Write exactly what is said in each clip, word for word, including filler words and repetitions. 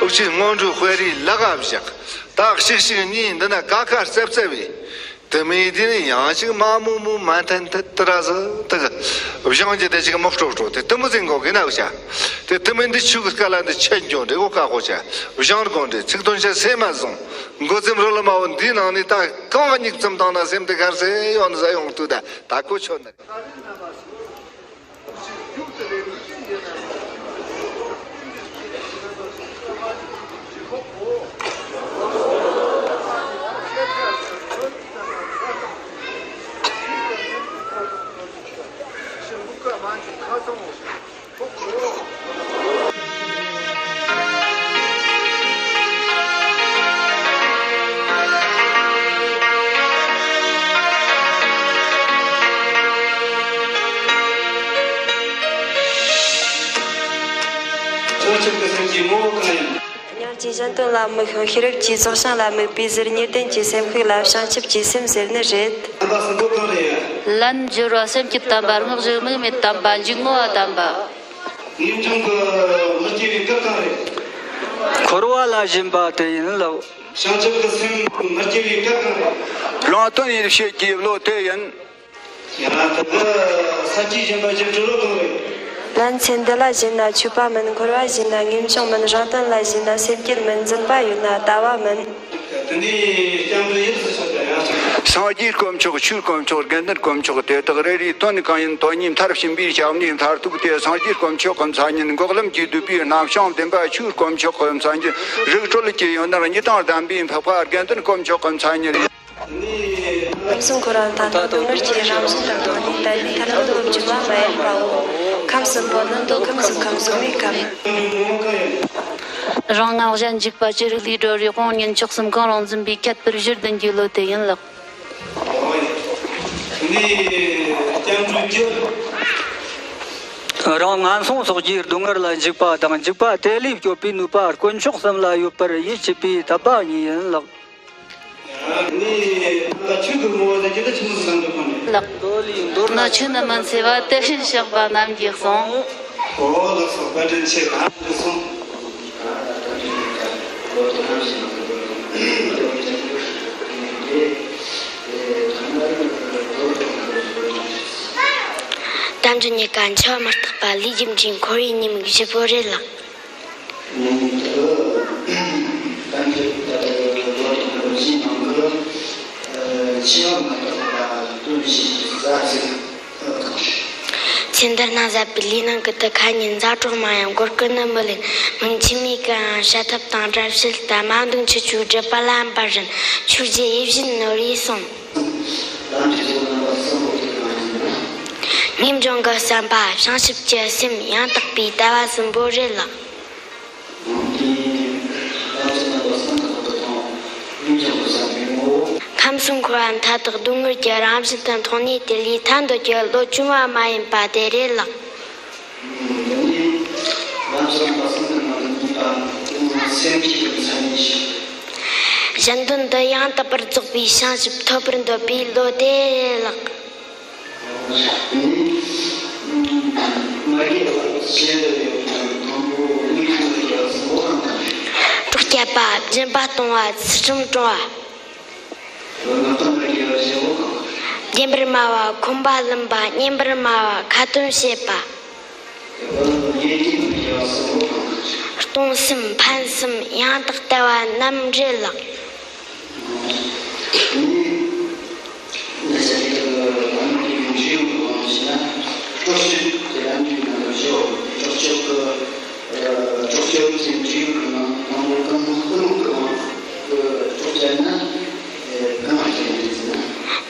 འུ་ཅག་སྔོན་འགྲོའི་དཔེ་རིས་ལག་ག་བཞག་ད་གཅིག་གཅིག་གཉིས་འདི་ན་ཀ་ཁ་རྩེབ་རྩེབ་བས། དེ་མིན་དེ་ནི་ཡང་ཅིག་མ་མུ་མུ་མ་ཐན་ཐད་དེ་ར་ཟི་དེ་གི་བཞེངས་ཀྱི་དེ་ཅིག་མོག་ཀྲོག་ཀྲོག་དེ་དེ་མོ་ཟིན་གོ་གི་ན་བྱ། དེ་དེ་མིན་དེ་ཆུ་གི་སྐལ་ལ་འདི་ཆད་འགྱོ་འདྲེ་གོ་ཀ་གོ་བྱ། བཞེངས་དགོ་འདྲེ་ཚིག་དོན་བྱ་སེམས་མ་བཟུང་། འགོ་འཛེམ་རོ་ལ་མ་བོ་འདིའི་ནང་ནས་ད་གང་གཉིས་ཙམ་བཏང་ན་སེམས་དེ་གར་སེ་ཡོང་ཟ་ཡོང་དུས་ད་ད་གོ་ཆོད་ནི། བྱང་ཆུབ་ཀྱི་སེམས་ཀྱི་ངོ་བོ་གང་ཡིན། སྙིང་རྗེས་གཞན་དོན་ལ་དམིགས་ཤིང་། ཤེས་རབ་ཀྱིས་བཟང་བྱང་ལ་དམིགས་པའི་ཕྱིར། ཉེར་བདུན་གྱི་སེམས་བསྐྱེད་ལ་བྱང་ཆུབ་ཀྱི་སེམས་ཟེར་ནི་རེད། དམ་པ་གསུམ་པོ་གང་རེད། ལན། སྦྱོར་བ་སེམས་བསྐྱེད་དམ་པ། བསྔགས་བརྗོད་དམིགས་མེད་དམ་པ། འཇུག་ངོ་བ་དམ་པ། ངེས་འབྱུང་གི་མི་སྐྱེ་བའི་སྐབས་གང་རེད། འཁོར་བ་ལ་ཞེན་པ་དེ་ཡིན་ལགས། བྱང་ཆུབ་ཀྱི་སེམས་མི་སྐྱེ་བའི་སྐབས་གང་རེད། རང་དོན་ཡིད་བྱེད་ཀྱི་བློ་དེ་ཡིན། ཡང་དག་གི་ས་བཅུའི་ཞེན་པ་བཞི་སྤྲུལ་རོ་གང་རེད། ལན། ཚེ་འདི་ལ་ཞེན་ན་ཆོས་པ་མིན། འཁོར་བ་ཞེན་ན་ངེས་འབྱུང་མིན། རང་དོན་ལ་ཞེན་ན་སེམས་བསྐྱེད་མིན། འཛིན་པ་ཡོད་ན་ལྟ་བ་མིན། དེ་འདི་སྐྱབས་འགྲོ་ཡིད་དུ་ཆོད་པ་ཡང་ཆོག་སངས་རྒྱས་དཀོན་མཆོག་ཆོས་དཀོན་མཆོག་དགེ་འདུན་དཀོན་མཆོག་དེ་དག་རེ་རེའི་དོན་གང་ཡིན་དོན་གཉིས་མཐར་ཕྱིན་པའི་སྐྱབས་གནས་མཐར་ཐུག་དེ་སངས་རྒྱས་དཀོན་མཆོག་གི་མཚན་ཉིད། འགོག་ལམ་གྱི་སྡུད་པའི་རྣམ་བྱང་བདེན་པ་ཆོས་དཀོན་མཆོག་གི་མཚན་ཉིད། རིགས་གྲོལ་གྱི་ཡོན་ཏན་གཉིས་དང་ལྡན་པའི་འཕགས་པ་དགེ་འདུན་དཀོན་མཆོག་གི་མཚན་ཉིད། ཁམས་གསུམ་འཁོར་བ་མཐའ་དག་སྡུག་བསྔལ་གྱི་རང་བཞིན་དུ་མཐོང་ནས་དལ་བའི་ཐར་འདོད་ལོ་རྒྱུས་ལ་མ་ཡེངས་པའོ། ཁམས་གསུམ་པོ་ནི་མདོ་ཁམས་གསུམ་ཁམས་གསུམ་མའི་ཁམས། རང་ངམ་གཞན་འཇིག་པ་ཅི་རིགས་ལས་སྒྲོལ་བའི་དབང་ཉན་མཆོག་གསུམ་གང་རུང་འཛིན་པའི་ཁྱད་པར་བཞི་ལྡན་གྱི་བློ་དེ་ཡིན་ལགས། རང་ངན་སོང་སོགས་ཀྱི་སྡུག་བསྔལ་ལ་འཇིགས་པ་དང་འཇིགས་པ་དེ་ལས་སྐྱོབ་པའི་ནུས་པ་དཀོན་མཆོག་གསུམ་ལ་ཡོད་པར་ཡིད་ཆེས་པའི་དད་པ་གཉིས་ཡིན་ལགས། ནི་ད་ཆོས་ཀྱི་ངོ་བོ་དེ་ཇི་ལྟར་ཆོས་སུ་བསམ་གྱི་ཁོ་ནས། ལགས། མདོ་ལས་མདོར་ན་ཆོས་རྣམས་མ་འཚེ་བ། དེ་བཞིན་གཤེགས་པ་རྣམས་ཀྱིས་གསུངས། ཨོ་ལགས་སོ། བཀའ་དྲིན་ཆེ། གང་དུ་སོང་། གཏམ་རྒྱུད་གཉིས་ཀ་འཆི་བ་མི་རྟག་པ་ལས་རྒྱུ་འབྲས་འཁོར་བའི་ཉེས་དམིགས་བཞི་པོ་རེད་ལགས། ཚེ་འདི་ན་ཟད་པའི་ལུས་ནང་གི་དུ་ཁ་ཉིན་མཛའ་གྲོགས་མ་ཡང་མགོ་སྐོར་ནི་མི་ལེན། མིང་ཆེན་མོའི་ཀ་ཡང་བྱ་ཐབས་དང་དགྲ་བྱེད་ལྟ། མ་འདུག་འཆི་ཆོས་སྒྲུབ་པ་ལ་འབད་བཞིན། ཆོས་རྗེ་ཡིད་བཞིན་ནོར་བུས་གསུངས། ངེས་འབྱུང་གི་བསམ་པ། བྱང་ཆུབ་ཀྱི་སེམས། ཡང་དག་པའི་ལྟ་བ་གསུམ་པོ་རེད་ལགས། ཁམས་གསུམ་འཁོར་བ་མཐའ་དག་སྡུག་བསྔལ་གྱི་རང་བཞིན་དུ་མཐོང་ནས་དེ་ལས་ཐར་འདོད་ཀྱི་བློ་བཅོམ་པ་མ་ཡིན་པ་དེ་རེད་ལགས། གཞན་དོན་འདི་ཡང་དག་པར་རྫོགས་པའི་བྱང་ཆུབ་ཐོབ་པར་འདོད་པའི་བློ་དེ་ལགས། གྲོགས་བསྐྱབ་པ། སྦྱིན་པ་གཏོང་བ། ཚུལ་ཁྲིམས་སྲུང་བ། བདེན་པར་སྨྲ་བ། ཁོམ་པ་ལེན་པ། སྙན་པར་སྨྲ་བ། ཁ་ཏོན་བྱེད་པ། གཏོང་སེམས་ཕན་སེམས་ཡང་དག་ལྟ་བ་རྣམས་རེད་ལགས།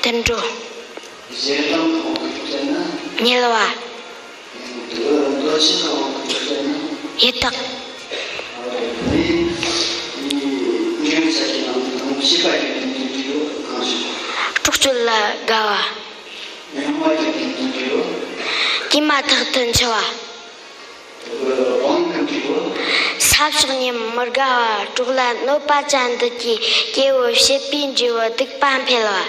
དུད་འགྲོ། ཉལ་བ། ཡི་དྭགས། གྲོགས་བཅོལ་ལ་དགའ་བ། དཀྱུས་མ་ཐག་ཏུ་འཆི་བ། ས་ཕྱོགས་ཉམས་མི་དགའ་བ། གྲོགས་ལ་གནོད་པ་ཅན་འདི་ཀྱི་སྐྱེ་བོ་བྱེད་པའི་འབྲས་བུ་སྡིག་པ་འཕེལ་བ།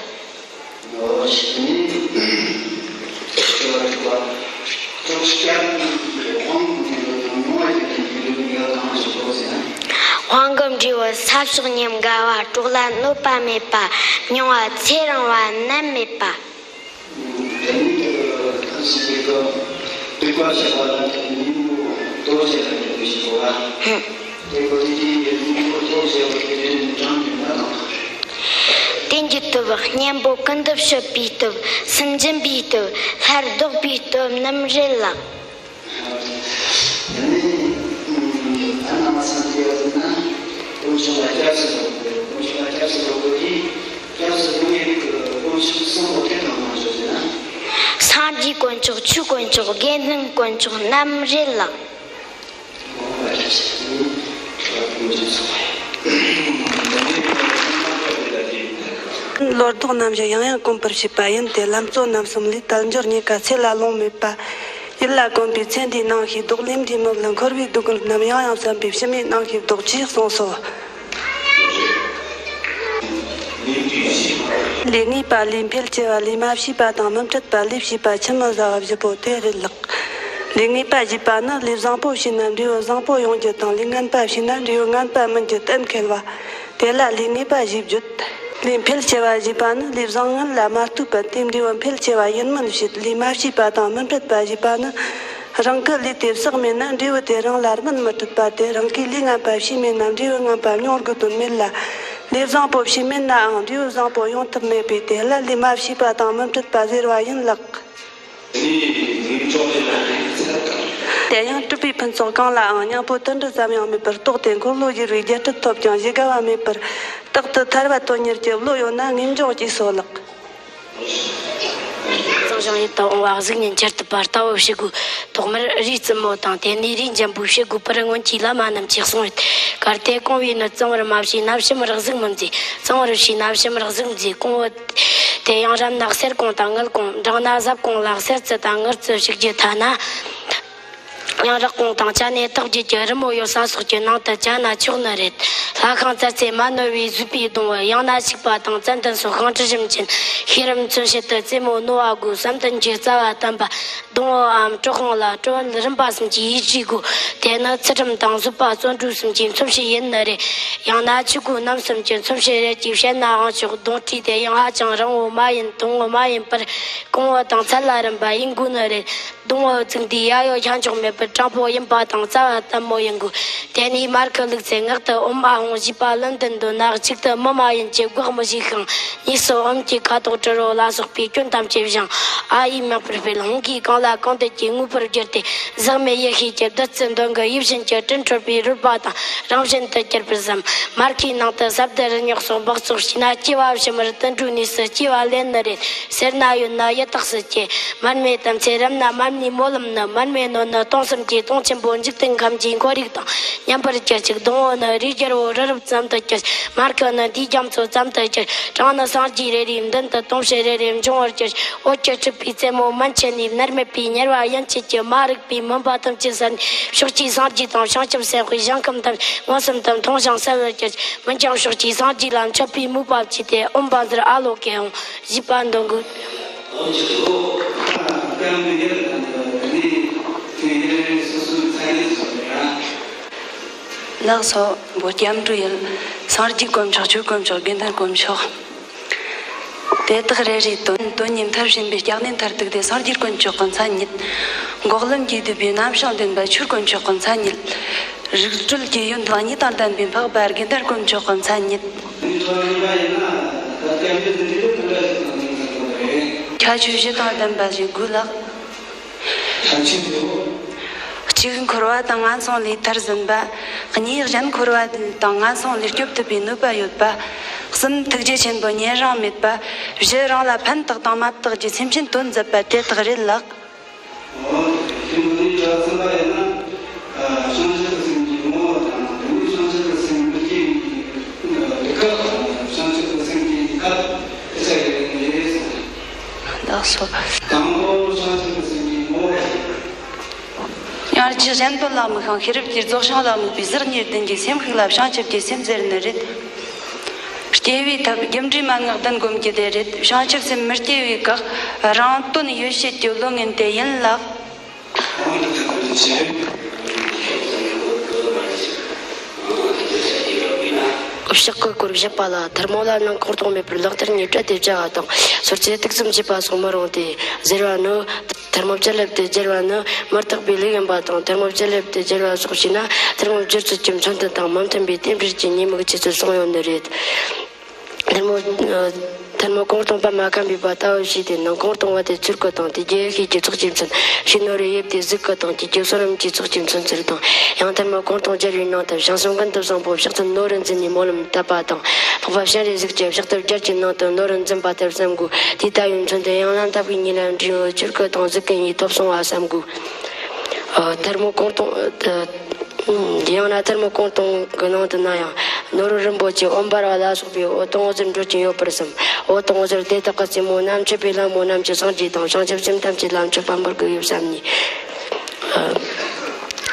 དབང་གི་འབྲས་བུ་ས་ཕྱོགས་ཉམས་དགའ་བ། གྲོགས་ལ་གནོད་པ་མེད་པ། མྱོང་བ་ཚེ་རིང་བ་ནད་མེད་པ། དེ་ནས་དེ་གི་ཐབས་ཤེས་དེ་གི་སྡིག་པ་བཤགས་པ་དང་དེ་ནས་སྙིང་པོ་དོར་བྱེད་ལ་འབྲས་བུ་ཞིག་གོ་བ། ཧུམ། དེ་གི་དེ་དེའི་སྙིང་པོ་དོར་བྱེད་པ་དེ་དེ་ནས་གྲངས་ཀྱི་མ་དང་། རྟེན་གྱི་སྟོབས། གཉེན་པོ་ཀུན་ཏུ་སྤྱོད་པའི་སྟོབས། སུན་འབྱིན་པའི་སྟོབས། སླར་ལྡོག་པའི་སྟོབས་རྣམས་རེད་ལགས། དེ་ནས་ཨ་ན་མ་སང་དེ་ཡོད་ན་དཀོན་མཆོག་ལ་སྐྱབས་སུ་འགྲོ་དགོས། དཀོན་མཆོག་ལ་སྐྱབས་སུ་འགྲོ་དགོས་དུས། སྐྱབས་སུ་འགྲོ་མཁན་གྱི་དཀོན་མཆོག་གསུམ་པོ་དེ་གང་གང་ཞིག་ཟེར་ན། སངས་རྒྱས་དཀོན་མཆོག་ཆོས་དཀོན་མཆོག་དགེ་འདུན་དཀོན་མཆོག་རྣམས་རེད་ལགས། བློ་ལྡོག་རྣམ་བཞི་ཡང་ཡང་གོམས་པར་བྱེད་པ་ཡིན་ཏེ། ལམ་གཙོ་རྣམ་གསུམ་ལས་དལ་འབྱོར་རྙེད་དཀའ་ཚེ་ལ་ལོང་མེད་པ། ཡིད་ལ་གོམས་པའི་ཚེ་འདིའི་སྣང་ཤས་ལྡོག། ལས་འབྲས་མི་སླུ་འཁོར་བའི་སྡུག་བསྔལ་རྣམས་ཡང་ཡང་བསམ་པའི་ཕྱི་མའི་སྣང་ཤས་ལྡོག་ཅེས་གསུངས་སོ། ལས་ངེས་པ་ལས་འཕེལ་ཆེ་བ། ལས་མ་བྱས་པ་དང་མི་འཕྲད་པ། ལས་བྱས་པ་ཆུད་མི་ཟ་བ་བཞི་པོ་དེ་རེད་ལགས། ལས་ངེས་པ་ཞེས་པ་ནི། ལས་བཟང་པོ་བྱས་ན་འབྲས་བུ་བཟང་པོ་ཡོང་རྒྱུ་དང་། ལས་ངན་པ་བྱས་ན་འབྲས་བུ་ངན་པ་སྨིན་རྒྱུ་གཏན་འཁེལ་བ། དེ་ལ་ལས་ངེས་པ་ཞེས་བརྗོད། ལས་འཕེལ་ཆེ་བ་ཞེས་པ་ནི། ལས་བཟང་ངན་ལ་མ་ལྟོས་པར་དེའི་འབྲས་བུ་འཕེལ་ཆེ་བ་ཡིན་མིན་བྱེད། ལས་མ་བྱས་པ་དང་མི་འཕྲད་པ་ཞེས་པ་ནི། རང་གི་ལས་དེ་བསགས་མེད་ན་འབྲས་བུ་དེ་རང་ལ་སྨིན་མི་ཐུབ་པ་སྟེ། རང་གིས་ལས་ངན་པ་བྱས་མེད་ན་འབྲས་བུ་ངན་པ་མྱོང་དགོས་དོན་མེད་ལ། ལས་བཟང་པོ་བྱས་མེད་ནའང་འབྲས་བུ་བཟང་པོ་ཡོང་ཐབས་མེད་པས། དེ་ལ་ལས་མ་བྱས་པ་དང་མི་འཕྲད་པ་ཟེར་བ་ཡིན་ལགས། དེ་ཡང་སྲིད་པའི་ཕུན་ཚོགས་གང་ལའང་སྙིང་པོ་དུད་འགྲོ་ཙམ་ཡང་མེད་པར་རྟོགས་ཏེ། འཁོར་ལོ་བསྒྱུར་བའི་རྒྱལ་སྲིད་ཐོབ་ཀྱང་གཞི་འགལ་བ་མེད་པར། རྟག་ཏུ་ཐར་པ་དོན་གཉེར་གྱི་བློ་ཡོད་ན་ངེས་འབྱུང་སྐྱེས་སོ་ལགས། གཙང་ཞིང་ཡིད་དུ་འོང་བ་གཟུགས་བརྙན་འཁྱེར་ཐུབ་པ་ལྟ་བུ་བྱེད་དགོས། ཐོག་མར་རིའི་རྩུབ་མོ་དང་། དེ་ནས་རིའི་འཇམ་པོ་བྱེད་དགོས་པར་སྔོན་གྱི་བླ་མ་རྣམས་ཀྱིས་གསུངས་ཡོད། གལ་ཏེ་གོང་བུའི་ནི་གཙང་བར་མ་བྱས་ན་ཕྱི་མར་གཟུགས་མི་མཛེས། གཙང་བར་བྱས་ན་ཕྱི་མར་གཟུགས་མཛེས། གོང་བུ་དེ་ཡང་རབ་ན་གསེར་གོང་དང་དངུལ་གོང་། འབྲིང་ན་གཟབ་གོང་ལ་གསེར་རྩི་དང་དངུལ་རྩི་བྱུག་རྒྱུ། ཐ་ན་ཡང་རག་གོང་དང་ཅ་ནེ་ཐག་རྒྱུད་ཀྱི་རི་མོ་ཡོད་ས་སོགས་ཀྱི་ནང་དུ་བཅའ་ན་ཆོག་ནི་རེད། ལྷ་ཁང་བཙལ་ཚེ་མ་ནོར་བའི་བཟོད་པའི་སྡོང་བོ། ཡང་ན་བྱུག་པ་དང་ཙན་དན་སོགས་དབང་དྲི་ཞིམ་ཅན་ཤེས་རབ་མཚོན་བྱེད་དུ་རྩེ་མོ་རྣོ་བ་དགོས། བསམ་གཏན་གྱི་རྩ་བ་བརྟན་པ། སྡོང་བོའམ་གྲོག་ཁང་ལ་གྲོ་བོན་རིམ་པ་གསུམ་གྱི་ཡིད་ཆེས་དགོས། དེ་ནི་ཚུལ་ཁྲིམས་དང་བཟོད་པ་བརྩོན་འགྲུས་གསུམ་གྱི་མཚོན་བྱེད་ཡིན་ནི་རེད། ཡང་ན་ཆོས་གོས་རྣམ་གསུམ་གྱི་མཚོན་བྱེད་རེད་ཅེས་བཤད་ནའང་ཆོག། སྡོང་ཁྲོས་དེ་ཡང་ཧ་ཅང་རིང་བོ་མ་ཡིན། དུང་བོ་མ་ཡིན་པར་གོང་བུ་དང་ཚད་ལ་རིམ་པ་ཡིན་དགོས་ནི་རེད། སྡོང་བོ་བཙུགས་དུས་ཡ་ཡོ་ཁྱ་མཆོག་མེད་པར་དྲང་པོ་ཡིན་པ་དང་རྩ་བ་བརྟན་མོ་ཡིན་དགོས། དེ་ནས་མར་ཁུ་བླུགས་ཚེ་ངག་ཏུ་ཨོཾ་ཨཱཿཧཱུྃ། ཞེས་པ་ལན་བདུན་འདོན་ན་གཅིག་ཏུ་མི་མ་ཡིན་གྱི་སྒོ་མི་ཞིག་ཤིང་། གཉིས་སུ་ཨོཾ་གྱི་ཁ་དོག་དྲི་རོ་ལ་སོགས་པའི་སྐྱོན་ཐམས་ཅད་བྱང་། ཨཱཿཡིས་མེག་པར་སྤེལ། ཧཱུྃ་གིས་གང་ལ་གང་འདུལ་གྱི་དངོས་པོར་བསྒྱུར་ཏེ། ཟག་མེད་ཡེ་ཤེས་ཀྱི་བདུད་རྩི་འདོད་དགུ་ཡིད་བཞིན་གྱི་སྤྲིན་འཕྲོད་པའི་རོལ་པ་དང་རང་བཞིན་དུ་གྱུར་པར་བསམ། མར་ཁུའི་ནང་དུ་ཟབ་དེ་རུ་ཉག་སོགས་འབག་བཙོག་བྱས་ན་སྐྱེ་བ་ཕྱི་མར་དུད་འགྲོའི་གནས་སུ་སྐྱེ་བ་ལེན་ནི་རེད། སེར་སྣ་ཡོད་ན་ཡི་དྭགས་སུ་སྐྱེ། མར་མེ་དམ་ཚིག་རབ་ན་མར་མེའི་སྨོན་ལམ་ནི། མར་མེ་རྣོན་ནི་སྟོང་གསུམ་གྱི་སྟོང་ཆེན་པོ་འཇིག་རྟེན་ཁམས་ཀྱི་ཁོར་ཡུག་དང་མཉམ་པར་གྱུར་ཅིག། སྡོང་བོ་ནི་རིའི་རྒྱལ་པོ་རི་རབ་ཙམ་དུ་གྱུར། མར་ཁུ་ནི་འདིའི་རྒྱ་མཚོ་ཙམ་དུ་གྱུར། གྲང་ནི་སངས་རྒྱས་རེ་རེའི་མདུན་དུ་དུང་ཕྱུར་རེ་རེ་འབྱུང་བར་གྱུར། འོད་ཀྱི་འཁྲིགས་པའི་རྩེ་མོ་མན་ཆད་ནས། མནར་མེད་པའི་ཉེ་བར་ཡན་ཆད་ཀྱི་མ་རིག་པའི་མུན་པ་ཐམས་ཅད་བསལ་ནས། ཕྱོགས་བཅུའི་སངས་རྒྱས་དང་བྱང་ཆུབ་སེམས་དཔའི་ཞིང་ཁམས་ཐམས་ཅད་མངོན་སུམ་དུ་མཐོང་ཞིང་གསལ་བར་གྱུར། འོན་ཀྱང་ཕྱོགས་བཅུའི་སངས་རྒྱས་ལ་མཆོད་པའི་མོས་པ་བྱས་ཏེ། ཨོཾ་བཛྲ་ཨ་ལོ་ཀེ་ཧཱུྃ། ཞེས་པ་འདོན་དགོས། ལགས་སོ། བོད་སྐྱབས་འགྲོ་ཡུལ། སངས་རྒྱས་དཀོན་མཆོག་ཆོས་དཀོན་མཆོག་དགེ་འདུན་དཀོན་མཆོག་དེ་དག་རེ་རེའི་དོན། དོན་གཉིས་མཐར་ཕྱིན་པའི་སྐྱབས་གནས་མཐར་ཐུག་སྟེ། སངས་རྒྱས་དཀོན་མཆོག་གི་མཚན་ཉིད། འགོག་ལམ་གྱིས་བསྡུས་པའི་རྣམ་གཞག་འདུན་པ་ཆོས་དཀོན་མཆོག་གི་མཚན་ཉིད། རིག་གྲོལ་གྱི་ཡོན་ཏན་གཉིས་དང་ལྡན་པའི་འཕགས་པ་དགེ་འདུན་དཀོན་མཆོག་གི་མཚན་ཉིད། ཁྱད་ཆོས་བཞི་དང་ལྡན་པ་ཞིག་དགོས་ལགས། གཅིག་འཁོར་བ་དང་ངན་སོང་ལས་ཐར་ཟིན་པ། གཉིས་གཞན་འཁོར་བ་དང་ངན་སོང་ལས་སྐྱོབ་ཐུབ་པའི་ནུས་པ་ཡོད་པ། གསུམ་ཐུགས་རྗེ་ཆེན་པོ་ཉན་རང་མེད་པ། བཞི་རང་ལ་ཕན་བཏགས་དང་མ་བཏགས་ཀྱི་སེམས་ཅན་དོན་མཛད་པ་དེ་དག་རེད་ལགས། དེ་འདྲ་ནི་གྲྭ་ཚང་པ་ཡིན་ན། བྱང་ཆུབ་ཀྱི་སེམས་ཀྱི་ངོ་བོ་དང་། དེ་ནི་བྱང་ཆུབ་ཀྱི་སེམས་མི་སྐྱེ་བའི་སྐབས་དང་། བྱང་ཆུབ་ཀྱི་སེམས་སྐྱེ་བའི་སྐབས་དེ་ཆ་ཡོད་ངེས་རེད་གསུངས། ལགས་སོ། དང་པོ་བྱང་ཆུབ་ཀྱི་སེམས་ཀྱི་ངོ་བོ་ཡིན། ཡང་ཅིག་གཞན་དོན་ལ་དམིགས་ཤིང་ཤེས་རབ་ཀྱི་རྫོགས་བྱང་ལ་དམིགས་པའི་ཟག་གཉིས་ལྡན་གྱི་སེམས་ཤིག་ལ་བྱང་ཆུབ་ཀྱི་སེམས་ཟེར་ནི་རེད། སྐྱེ་བའི་ཐབས་རྒྱུ་འབྲས་མན་ངག་བདུན་སྒོམ་རྒྱུ་དེ་རེད། བྱང་ཆུབ་སེམས་མི་སྐྱེ་བའི་བཀག་རང་དོན་ཡུལ་བྱེད་ཀྱི་བློ་ངན་དེ་ཡིན་ལ། ཕྱག་གི་སྐོར་བཞི་པ་ལ། ཐལ་མོ་ལ་སྣང་གང་རྟོག་མེད་པར་ལག་མཐིལ་གཉིས་སྤྲད་དེ་བཅའ་བ་དང་། སོར་ཚེ་གཏུག་ཙམ་བྱེད་པ་སོགས་མི་རུང་སྟེ། ཟེར་བ་ནི། ཐལ་མོ་བཅད་ལེབ་དེ་སྦྱར་བ་ནི་མི་རྟག་པའི་ལུགས་ཡིན་པ་དང་། ཐལ་མོ་བཅད་ལེབ་དེ་སྦྱར་བ་སོགས་བྱས་ན་ཐལ་མོ་སྦྱར་ཚུལ་གྱི་མཚོན་དོན་དང་མི་མཐུན་པའི་རྟེན་འབྲེལ་གྱི་ཉེས་དམིགས་ཆེ་ཚུལ་གསུངས་ཡོད་ནི་རེད། ཐལ་མོ། ཐལ་མོ་གང་རྟོག་པ་མ་ཁམས་པའི་བར་ལྟ་བུ་ཞིག་སྟེ། སྣང་གང་རྟོག་པ་དེ་ཚུར་བཀོད་དང་། དེ་རྒྱུ་ཡོད་ཤེས་ཀྱི་ཚོགས་ཀྱི་མཚོན། ཕྱི་ནོར་བུའི་དབྱིབས་དེ་གཟུགས་སྐུ་དང་། དེ་རྒྱུ་གསུང་རིམ་གྱི་ཚོགས་ཀྱི་མཚོན་ཟེར་དང་། ཡང་ཐལ་མོ་གང་རྟོག་སྦྱར་བའི་ནང་དུ་བྱང་སེམས་ཀུན་ཏུ་བཟང་པོ་ཕྱག་ཏུ་ནོར་བུར་འཛིན་ནས་སྨོན་ལམ་བཏབ་པ་དང་། འཕགས་པ་སྤྱན་རས་གཟིགས་ཀྱི་ཕྱག་ཏུ་སྦྱར་གྱི་ནང་དུ་ནོར་བུར་འཛིན་པ་ལྟར་བསམ་དགོས། དེ་ལྟ་བུའི་མཚོན་དོན་ཡང་ན་ཐབས་ཀྱི་ཉེ་ལམ་འབྲས་བུ་ཆོས་སྐུ་དང་གཟུགས་སྐུ་གཉིས་ཐོབ་སོང་བ་བསམ་དགོས། ཨ། ཐལ་མོ་གང་རྟོག་ཨ། ཡང་ན་ཐལ་མོ་གང་རྟོག་གི་ནང་དུ་ན་ཡང་ནོར་བུ་རིན་པོ་ཆེ་འོད་འབར་བ་ལ་སོགས་པའི་འོད་དང་འོད་ཟེར་འཕྲོ་ཅན་ཡོད་པར་བསམ། འོད་དང་འོད་ཟེར་དེ་དག་གི་རྩེ་མོ་རྣམ་མཆོད་པའི་ལྷ་མོ་རྣམས་ཀྱི་སངས་རྒྱས་དང་བྱང་ཆུབ་སེམས་ཐམས་ཅད་ལ་མཆོད་པ་འབུལ་དགོས་ཡོད་བསམ་ནས།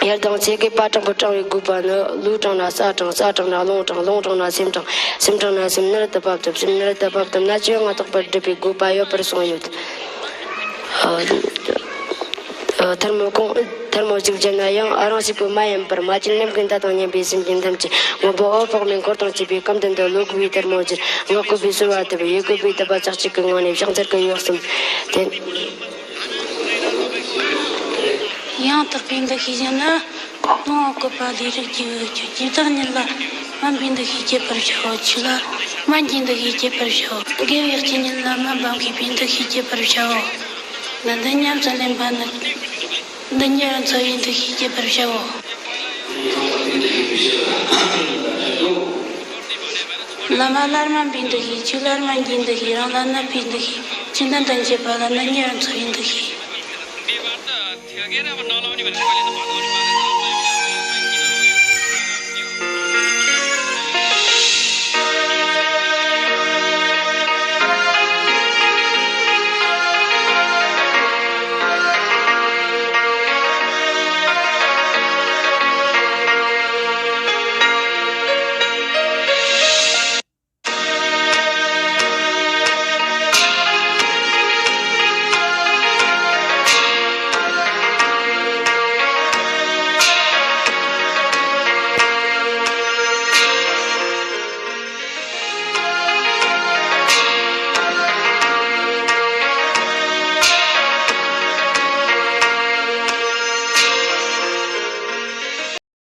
ཡར་དང་ཚེ་གི་པ་དྲང་པོ་དྲང་བའི་དགོས་པ་ནི། ལུས་དྲང་ན་ས་དྲང་། ས་དྲང་ན་རླུང་དྲང་། རླུང་དྲང་ན་སེམས་དྲང་། སེམས་དྲང་ན་སེམས་ནར་དུ་ཕབ་ཐུབ། སེམས་ནར་དུ་ཕབ་ཐུབ་ན་ཅི་ཡང་མ་རྟོགས་པར་སྒྲིབ་པའི་དགོས་པ་ཡོད་པར་གསུངས་ཡོད། ཨ། ཐལ་མོ་གང་། ཐལ་མོ་གཅིག་བཅད་ན་ཡང་རང་གཅིག་པུ་མ་ཡིན་པར། མ་བཅད་ནམ་མཁའི་མཐའ་དང་མཉམ་པའི་སེམས་ཅན་ཐམས་ཅད་མངོན་པ་འོད་དཔག་མེད་འཁོར་དང་བཅས་པའི་སྐུ་མདུན་དུ་ལོག་དགོས་པའི་ཐལ་མོ་སྦྱར། ངག་བཀོད་པའི་གསོལ་བ་བཏབ། ཡིད་བཀོད་པའི་བཏབ་པ་ཙག་གཅིག་གི་ངང་ནས་ཕྱག་འཚལ་གྱི་ཡོད་གསུངས། དེ། ཡང་དག་པའི་འདུ་ཤེས་བཞེས་ན། ལོངས་སྤྱོད་པ་ལས་རིགས་ཀྱི་འོད་ཀྱི། སྐྱེ་བདག་ཉིད་ལ་སྨན་པའི་འདུ་ཤེས་བསྐྱེད་པར་བྱའོ། ཆོས་ལ་སྨན་གྱི་འདུ་ཤེས་བསྐྱེད་པར་བྱའོ། དགེ་བའི་བཤེས་གཉེན་ལ་སྨན་པ་མཁས་པའི་འདུ་ཤེས་བསྐྱེད་པར་བྱའོ། ལམ་འདི་ཉམས་སུ་ལེན་པ་ནི། འདི་ཉིད་རང་འཚོ་བའི་འདུ་ཤེས་བསྐྱེད་པར་བྱའོ། བླ་མ་ལ་སྨན་པའི་འདུ་ཤེས། ཆོས་ལ་སྨན་གྱི་འདུ་ཤེས། རང་ལ་གནོད་པའི་འདུ་ཤེས། ཇི་འདྲ་འདི་འབྱེད་པ་ལ་འདི་ཉིད་རང་འཚོ་བའི་འདུ་ཤེས།